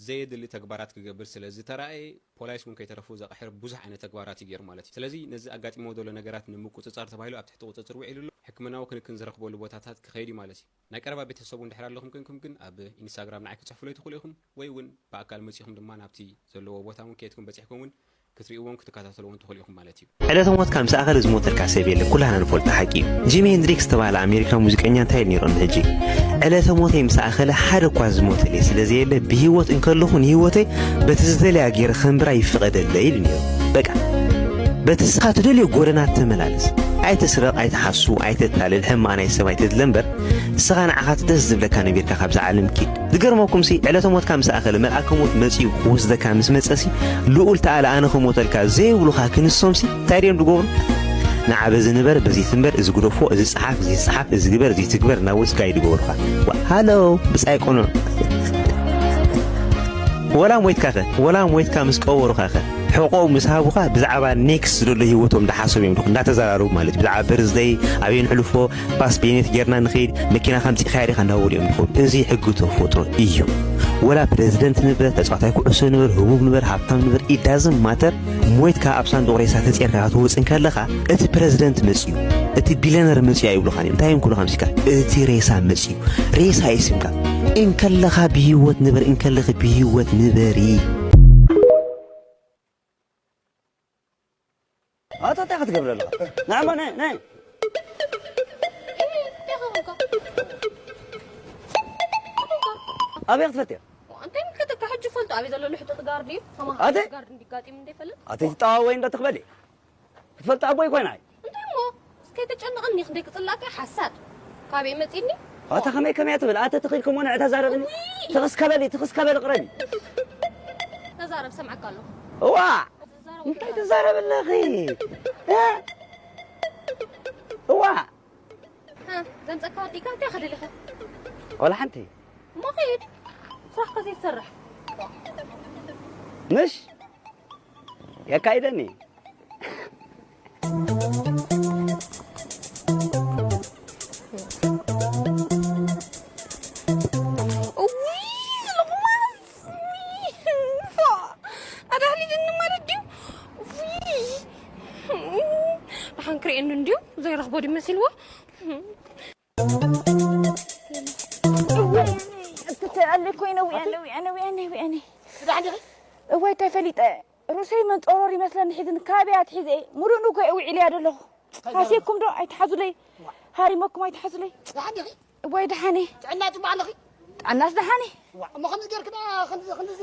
ዘየድሊ ተግባራት ክገብር ስለ ዝተራእየ፣ ፖላይስ እውን ከይተረፉ ዘቕሕር ብዙሕ ዓይነት ተግባራት እዩ ገይሩ ማለት እዩ። ስለዚ ነዚ ኣጋጢምዎ ዘሎ ነገራት ንምቁጽጻር ተባሂሉ ኣብ ትሕቲ ቁጽጽር ውዒሉ ኣሎ። ሕክምናዊ ክንክን ዝረኽበሉ ቦታታት ክኸይድ እዩ ማለት እዩ። ናይ ቀረባ ቤተሰቡ እንድሕር ኣለኹም ኮይንኩም ግን ኣብ ኢንስታግራም ንዓይ ክትጽሕፉለይ ትኽእሉ ኢኹም፣ ወይ እውን ብኣካል መጺኹም ድማ ናብቲ ዘለዎ ቦታ እውን ከየድኩም በጺሕኩም እውን ክትርእይዎን ክትከታተልዎን ትኽእሉ ኢኹም ማለት እዩ። ዕለተ ሞትካ ምስ ኣኸለ ዝሞተልካ ሰብ የለን፣ ኩላህና ንፈልጦ ሓቂ እዩ። ጂሚ ሄንድሪክስ ዝተባህለ ኣሜሪካዊ ሙዚቀኛ እንታይ ኢሉ ነይሩ ቅድሚ ሕጂ? ዕለተ ሞተይ ምስ ኣኸለ ሓደ እኳ ዝሞተለይ ስለ ዘየለ፣ ብህይወት እንከለኹ ንህይወተይ በቲ ዝደለያ ገይረ ከንብራ ይፍቐደለይ ኢሉ ነይሩ። በቃ፣ በቲ ንስኻ ትደልዮ ጎደና ተመላለስ። ኣይትስረቕ፣ ኣይትሓሱ፣ ኣይተታልል፣ ሕማቕ ናይ ሰብ ኣይተድለ እምበር፣ ንስኻ ንዓኻ እቲ ደስ ዝብለካ ነቢርካ ካብዛ ዓለም ኪድ። ዝገርመኩምሲ፣ ዕለተ ሞትካ ምስ ኣኸለ፣ መልኣከ ሞት መጺኡ ክወስደካ ምስ መጸሲ፣ ልኡል ተኣለ ኣነ ክሞተልካ ዘይብሉኻ ክንሶምሲ እንታይ ድዮም ዝገብሩ? ንዓ በዚ ንበር፣ በዚ ትንበር፣ እዚ ግደፎ፣ እዚ ጸሓፍ፣ እዚ ጸሓፍ፣ እዚ ግበር፣ እዚ ትግበር እናበሉ ስጋይ ዝገበሩኻ። ዋ፣ ሃሎ፣ ብጻይ ቆኑዕ። ወላ ሞይትካኸ? ወላ ሞይትካ ምስ ቀበሩኻኸ? ሕቖ ምስ ሃቡኻ ብዛዕባ ኔክስት ዝደሎ ህይወቶም እንዳሓሰቡ እዮም ድኹ፣ እንዳተዘራረቡ ማለት እዩ። ብዛዕባ በርዝደይ ኣበይ ንሕልፎ፣ ፓስ ቤኔት ጌርና ንኸይድ፣ መኪና ከምፂእኻያ ዲኻ እንዳበሉ እዮም ድኹ። እዚ ሕጊ ተፈጥሮ እዩ። ወላ ፕሬዝደንት ንበር፣ ተፃዋታይ ኩዕሶ ንበር፣ ህቡብ ንበር፣ ሃብታም ንበር፣ ኢዳዝም ማተር፣ ሞይትካ ኣብ ሳንዱቕ ሬሳ ተፀርካ ክትወፅእ እንከለኻ፣ እቲ ፕሬዝደንት መፅዩ፣ እቲ ቢልዮነር መፅዩ ኣይብሉኻን እዮም። እንታይ እዮም ክብሉኻ ምሲካ? እቲ ሬሳ መፅዩ። ሬሳ እዩ ስምካ። እንከለኻ ብህይወት ንበር፣ እንከለኺ ብህይወት ንበሪ። ኣቶ እንታይ ክትገብር ኣለኻ? ንዓማ ናይ ናይ ኣበይ ክትፈልጥዮ? እንታይ ምልከተካ? ሕጂ ፈልጦ ኣበይ ዘሎ ልሕቶ ትጋር ድዩ? ኣተ? ትጋር እንዲጋጢም እንደ ይፈልጥ? ኣተ ትጠዋወይ እንዶ ትኽበሊ? ክትፈልጥ ኣቦይ ኮይና። እንታይ እሞ? እስከ ተጨንቐኒ፣ ክንደይ ክጽላእካ ሓሳድ። ካበይ መጺኒ? ኣታ ከመይ ከመይ ትብል? ኣተ ትኽኢልኩም ሆነ ተዛረብኒ። ውይ! ትኽስ ከበሊ፣ ትኽስ ከበሊ ቅረቢ። ተዛረብ፣ ሰምዓካ ኣለኹ። እዋ! ተዛረብ። እንታይ ተዛረብ ኣለኺ? እ? እዋ! እ፣ ዘምጸካ ወዲእካ እንታይ ከደሊኻ? ወላ ሓንቲ። እሞ ኸይድ። ስራሕካ ዘይትሰርሕ። ምሽ? የካይደኒ። እውይ፣ ሎቕማጽ፣ እውይ፣ ፋ፣ ኣዳህሊልኒ ማለት ድዩ? እውይ፣ ደሓን ክርእየኒ እንድዩ፣ ዘይረኽቦ ድዩ መሲልዎ? እትተኣለ ኮይነ፣ ውያነ፣ ውያነ፣ ውያነ፣ ውያነ። ደሓን ዲኺ? እዋይ፣ እንታይ ፈሊጠ? ሩሰይ መንጦሮር ይመስለኒ ሒዝን ካበይ ኣትሒዘ ሙሉእ ንጎ ውዒል እያ ዘለኹ። እንታይ ሃሲኩም ዶ ኣይትሓዙለይ? ዋ። ሃሪመኩም ኣይትሓዙለይ? ደሓን ዲኺ? እዋይ ደሓነ። ጥዕና ጽቡቕ ኣለኺ? ጥዕናስ ደሓነ። ዋ፣ እሞ ከምዚ ጌርክ ደኣ ከምዚ፣ ከምዚ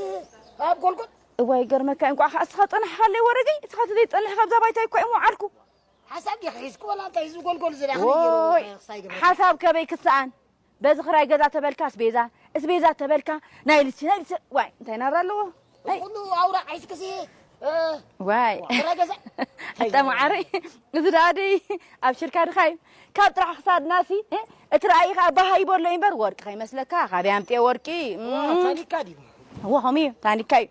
ኣብ ጎልጎል? እዋይ ገርመካ እንቋዕ ከኣ እስኻ ጸናሕካለይ ወረገይ፣ እስኻ ተዘይጸንሕካ ኣብዛ ባይታ እኮ እየ ምውዓልኩ። ሓሳብ ዲኺ ሒዝኩ ወላ እንታይ እዚ ጎልጎል ዝዳ ከመይ ገይሩ ወይ፣ ክሳይ ገበረ? ሓሳብ ከበይ ክሰኣን? በዚ ክራይ ገዛ ተበልካ ኣስቤዛ፣ ኣስቤዛ ተበልካ ናይ ልቺ፣ ናይ ልቺ፣ ዋይ፣ እንታይ ናብራ ኣለዎ? እዚ ኣይ። ኩሉ ኣውራቕ ሒዝክሲ፣ እ፣ ዋይ። ክራይ ገዛ? ኣታ መዓረይ፣ እዚ ደኣ ደይ ኣብ ሽርካ ድኻ እዩ። ካብ ጥራሕ ክሳድናሲ፣ እ፣ እቲ ረኣይ ኸኣ ባሃ ይበሎ እምበር ወርቂ ከይመስለካ፣ ካበይ ኣምጥየ ወርቂ? ዋ፣ እም። ታኒካ ድዩ? እዎ፣ ከምኡ እዩ፣ ታኒካ እዩ።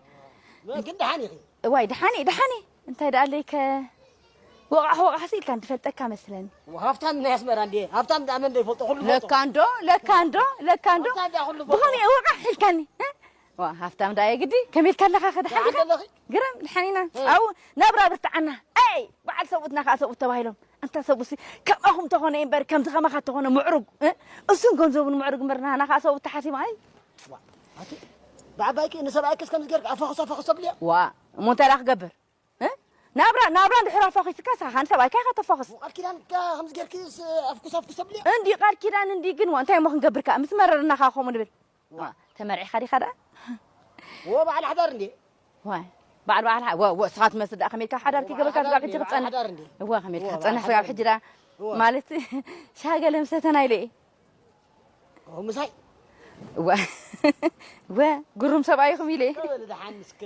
ግን ደሓን ኢኺ? እዋይ፣ ደሓን እየ፣ ደሓን እየ። እንታይ ደኣ ኣለይከ? ወቓሕ ወቓሕ ሲ ኢልካ እንትፈልጠካ መስለኒ። ሃብታም ናይ ኣስመራ እንዴ? ሃብታም ደኣ መን ዘይፈልጦ? ኩሉ ፈልጦ። ለካ እንዶ፣ ለካ እንዶ፣ ለካ እንዶ። ሃብታም ደኣ ኩሉ ፈልጦ። ብኸመይ ወቓሕ ኢልካኒ? እ? ዋ፣ ሃብታም ደኣ የግዲ። ከመይ ኢልካ ኣለኻ ከ? ደሓን ደኣ ኢኻ? ኣለኺ? ግረም፣ ደሓን ኢና። እ። ኣብኡ ናብራ ብርትዓና። ኣይ፣ በዓል ሰብኡትና ከኣ ሰብኡት ተባሂሎም። ኣንታ ሰብኡት ሲ ከማኹም ተኾነ እምበር፣ ከምዚ ከማኻ ተኾነ ምዕሩግ። እ? እሱን ገንዘቡን ምዕሩግ እምበር፣ ናህና ከኣ ሰብኡት ተሓሲማ። ኣይ። ዋ፣ ኣቲ፣ ብዓባይኪ ንሰብኣይክስ ከምዚ ጌርኪ ኣፋኹስ ኣፋኹስ ተብልዮ? ዋ፣ እሞ እንታይ ደኣ ክገብር? እ? ናብራ፣ ናብራ እንድሕር ኣፋኺስካ፣ ንስኻ ንሰብኣይካ ኢኻ ተፋኽስ። ቃል ኪዳን ከ ከምዚ ጌርኪ ስ-፣ ኣፍኩስ ኣፍኩስ ተብልዮ? እንዲ ቃል ኪዳን እንዲ ግን፣ ዋ፣ እንታይ እሞ ክንገብር ከኣ? ምስ መረረና ከኣ ከምኡ ንብል። ዋ። ዋ፣ ተመርዒኻ ዲኻ ደኣ? ወ፣ በዓል ሓዳር እንዴ? ዋይ፣ በዓል፣ በዓል ሓ-፣ ወ-፣ ወ-፣ ንስኻ ትመስል ደኣ ከመይ ኢልካ ሓዳር ወ፣ ክገብርካ በዓል ስጋብ ሓዳር ሕጂ እንዴ? ክትጸንሕ? በዓል ሓዳር እንዴ? እዋ፣ ከመይ ኢልካ ወ፣ ክትጸንሕ በዓል ስጋብ ሓዳር። ሕጂ ደኣ? ማለት ሻገለ ምሰተና ኢለ እየ። ምሳይ ወ ወ ግሩም ሰብኣይ ኢኹም ኢለ እየ። በል ደሓን እስከ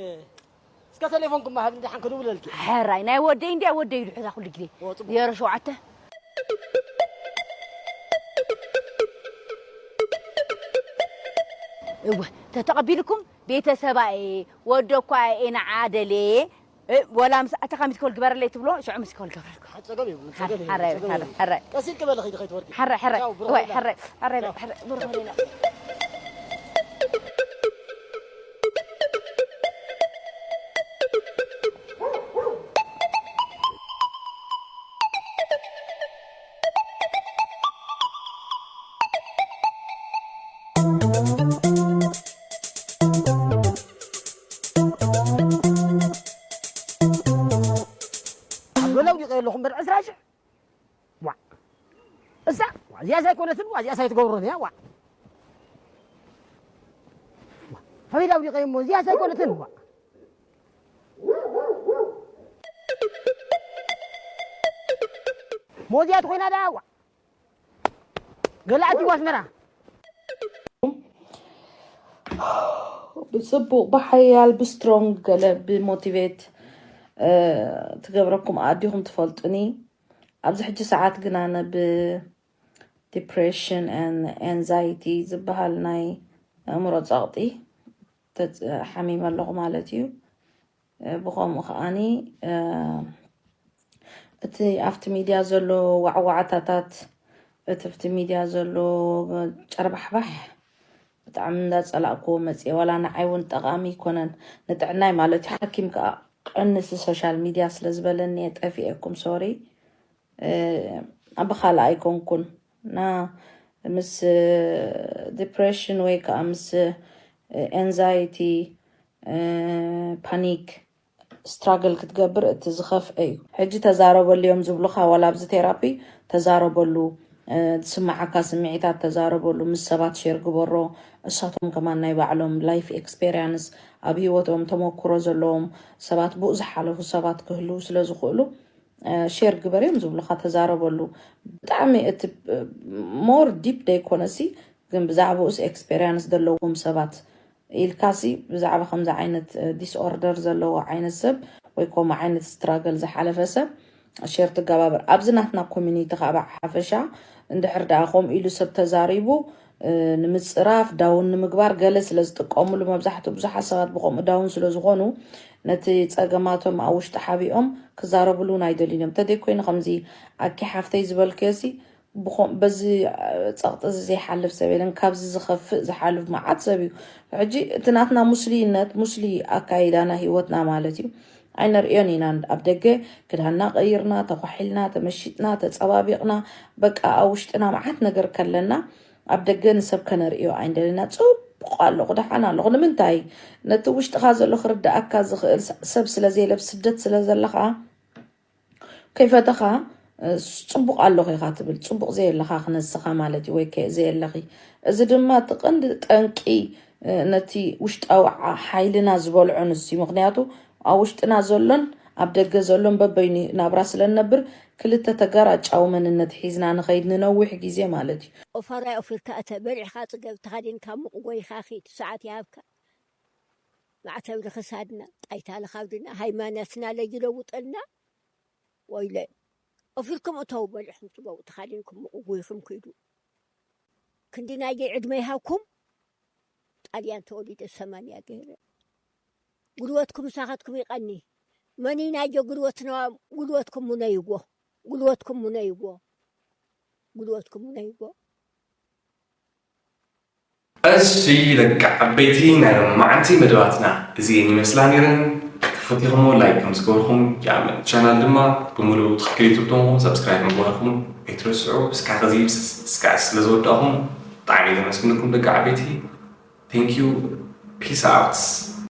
እስከ ቴሌፎንኩም ሃብኒ ደሓን ክድውለልኪ። ሕራይ ናይ ወደይ እንዲያ ወደይ ይድሕዛ ኩሉ ግዜ ወ፣ ጽቡቕ። ዜሮ ሸውዓተ እወ ተተቐቢልኩም ቤተሰባኤ ወደኳ ኤና ዓደሌ እ፣ ወላ ምስ ኣተኻ ሚስኮል ግበረለይ ትብሎ ሽዑ ሚስኮል ገብረልኩ ጸገም የብሉን፣ ጸገም የብሉን፣ ሓራይ ጸገም ሓራይ የብሉን። ሓራይ ቀስ ኢልኪ በሊ ኸይዲ ከይትወርዲ። ሓራይ ሓራይ ቻው፣ ብሩኽ ወይ ሌላ። ሓራይ ሓራይ ሓራይ ብሩኽ ሌላ ኣብ ዶላው ዲቀ ኣለኹም በር ዕስራ ሽሕ ዋ እሳ ዋ እዚኣስ ኣይኮነትን ዋ እዚኣስ ኣይትገብሮን እያ ዋ ዋ ፈቢድ ኣውዲቀ እሞ እዚኣስ ኣይኮነትን ዋ ሞዚያት ኮይና ደኣ ዋ ገለ ኣትይዋ ኣስመራ ብፅቡቕ ብሓያል ብስትሮንግ ገለ ብሞቲቬት ትገብረኩም ኣዲኹም ትፈልጡኒ። ኣብዚ ሕጂ ሰዓት ግን ኣነ ብዲፕሬሽን ኤንዛይቲ ዝበሃል ናይ ኣእምሮ ፀቕጢ ተፅ- ሓሚመ ኣለኹ ማለት እዩ። ብኸምኡ ከዓኒ እቲ ኣብቲ ሚድያ ዘሎ ዋዕዋዕታታት እቲ ኣብቲ ሚድያ ዘሎ ጨርባሕባሕ ብጣዕሚ እንዳፀላእክዎ መፅየ። ዋላ ንዓይ እውን ጠቓሚ ኣይኮነን ንጥዕናይ ማለት እዩ። ሓኪም ከዓ ቀንሲ ሶሻል ሚድያ ስለ ዝበለኒ እየ ጠፊኤኩም። ሶሪ ብኻልእ ኣይኮንኩን እና ምስ ዲፕሬሽን ወይ ከዓ ምስ ኤንዛይቲ ፓኒክ ስትራግል ክትገብር እቲ ዝኸፍአ እዩ። ሕጂ ተዛረበሉ እዮም ዝብሉኻ ዋላ ኣብዚ ቴራፒ ተዛረበሉ ዝስምዓካ ስምዒታት ተዛረበሉ ምስ ሰባት ሼር ግበሮ። እሳቶም ከማን ናይ ባዕሎም ላይፍ ኤክስፔሪያንስ ኣብ ህይወቶም ተመኩሮ ዘለዎም ሰባት ብኡ ዝሓለፉ ሰባት ክህልዉ ስለ ዝኽእሉ ሼር ግበር እዮም ዝብሉኻ ተዛረበሉ። ብጣዕሚ እቲ ሞር ዲፕ ደይኮነሲ ግን ብዛዕባኡስ ኤክስፔሪያንስ ዘለዎም ሰባት ኢልካሲ ብዛዕባ ከምዚ ዓይነት ዲስኦርደር ዘለዎ ዓይነት ሰብ ወይ ከምኡ ዓይነት ስትራገል ዝሓለፈ ሰብ ሼር ትገባበር ኣብዚ ናትና ኮሚኒቲ ከዓ ብሓፈሻ እንድሕር ደኣ ከምኡ ኢሉ ሰብ ተዛሪቡ ንምፅራፍ ዳውን ንምግባር ገለ ስለ ዝጥቀምሉ መብዛሕትኡ ብዙሓት ሰባት ብከምኡ ዳውን ስለ ዝኾኑ ነቲ ፀገማቶም ኣብ ውሽጢ ሓቢኦም ክዛረብሉ እውን ኣይደልዩን እዮም። ተደይ ኮይኑ ከምዚ ኣኪ ሓፍተይ ዝበልክዮሲ ብኸም- በዚ ጸቕጢ እዚ ዘይሓልፍ ሰብ የለን። ካብዚ ዝኸፍእ ዝሓልፍ መዓት ሰብ እዩ። ሕጂ እቲ ናትና ሙስሊነት ሙስሊ ኣካይዳና ህይወትና ማለት እዩ። ኣይነርእዮን ኢና ኣብ ደገ ክዳንና ቀይርና ተኳሒልና ተመሺጥና ተጸባቢቕና በቃ ኣብ ውሽጥና መዓት ነገር ከለና ኣብ ደገ ንሰብ ከነርእዮ ኣይንደልና። ጽቡቕ ኣለኹ ደሓን ኣለኹ ንምንታይ ነቲ ውሽጥኻ ዘሎ ክርድኣካ ዝኽእል ሰብ ስለ ዘየለ ኣብ ስደት ስለ ዘለኻ ከይፈተኻ ፅቡቕ ኣለኹ ኢኻ ትብል ፅቡቕ ዘየለኻ ክነስኻ ማለት እዩ ወይ ከ ዘየለኺ እዚ ድማ እቲ ቀንዲ ጠንቂ ነቲ ውሽጣዊ ሓይልና ዝበልዖ ንሱ ምክንያቱ ኣብ ውሽጥና ዘሎን ኣብ ደገ ዘሎን በበይኑ ናብራ ስለ ንነብር ክልተ ተጋራጫዊ መንነት ሒዝና ንኸይድ ንነዊሕ ግዜ ማለት እዩ። ኦፋራይ ኦፊርካ እተ በሊዕኻ ፅገብ ተኸዲንካ ሙቕ ጎይኻ ኺድ ሰዓት ይሃብካ ማዕተብ ንኽሳድና ጣይታ ንኻብድና ሃይማኖትና ለይለውጠልና ወይለ ኦፊርኩም እተው በሊዕኹም ፅገቡ ተኻዲንኩም ሙቕ ጎይኹም ኪዱ ክንዲ ናይገይ ዕድመ ይሃብኩም ጣልያን ተወሊደ ሰማንያ ገይረ ጉልበትኩም ምሳኻትኩም ይቐኒ መኒ ናይገ ጉልበትና ጉልበትኩም ሙነይዎ ጉልበትኩም ሙነይዎ ጉልበትኩም ሙነይዎ እሺ ደቂ ዓበይቲ ናይ ሎማዓንቲ መደባትና እዚኤን ይመስላ ነይረን። ተፈቲኹሞ ላይክ ከም ዝገበርኩም ይኣምን። ቻናል ድማ ብምሉኡ ትኽክል ዩቱብ ተንኹም ሰብስክራይብ ምግባርኩም ኣይትረስዑ። እስካዕ ከዚ እስካዕ ስለ ዝወዳእኹም ብጣዕሚ እየ ዘመስግነኩም ደቂ ዓበይቲ። Thank you. Peace out.